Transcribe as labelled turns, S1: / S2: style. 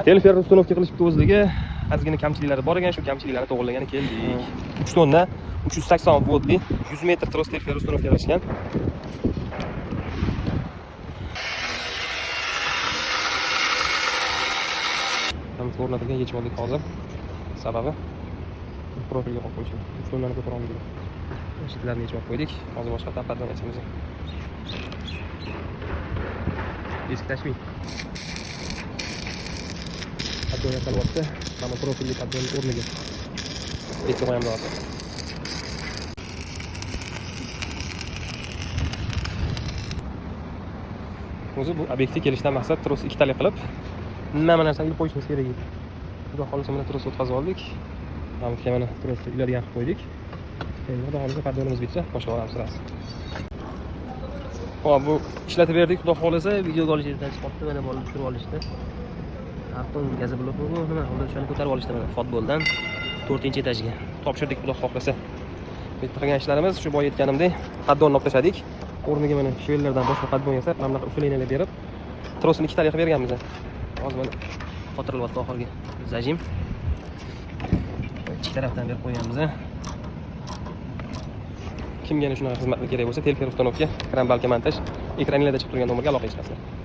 S1: Telfer установка qilishibdi o'zligi. Ozgina kamchiliklari bor ekan, shu kamchiliklarni to'g'irlagani keldik. 3 tonna 380 voltli 100 metr tros telfer установка qilishgan. Tam o'rnatilgan, yechib oldik hozir. Sababi profilga qo'yib qo'yishim. 3 tonnani ko'tara olmaydi. Eshiklarni yechib olib qo'ydik. Hozir boshqa поддон yasaymiz. Eski tashming. Поддон yasalyapti. Mana profilli поддон o'rniga. Bitta qo'yamiz hozir. O'zi bu obyektga kelishdan maqsad tros ikkitalik qilib, nima narsani ilib qo'yishimiz kerak edi. Xudo xohlasa, mana tros o'tkazib oldik. Mana bu yerga mana trosni iladigan qilib qo'ydik. Endi xudo xohlasa, поддон imiz bitsa, boshlab olamiz rost. Xo'p, bu ishlatib berdik, xudo xohlasa.
S2: Videoga olish esdan chiqibdi, mana bolalar tushirib olishdi. Arton gazoblok bu nima? Ular o'shani ko'tarib olishdi mana futboldan 4-etajga.
S1: Topshirdik, xudo xohlasa. Bitta qilgan ishlarimiz shu boya aytganimdek, поддон ni olib tashladik. O'rniga mana швеллер dan boshqa поддон yasab, mana bunaqa усиление lar berib, trosini ikkitalik qilib berganmiz. Hozir mana
S2: Qotirilyapti oxirgi зажим. Ikki tarafdan berib qo'yganmiz.
S1: Kimga yana shunaqa xizmatlar kerak bo'lsa, telfer установка, kran balka montaj, ekraninglarda chiqib turgan nomerga aloqaga chiqasizlar.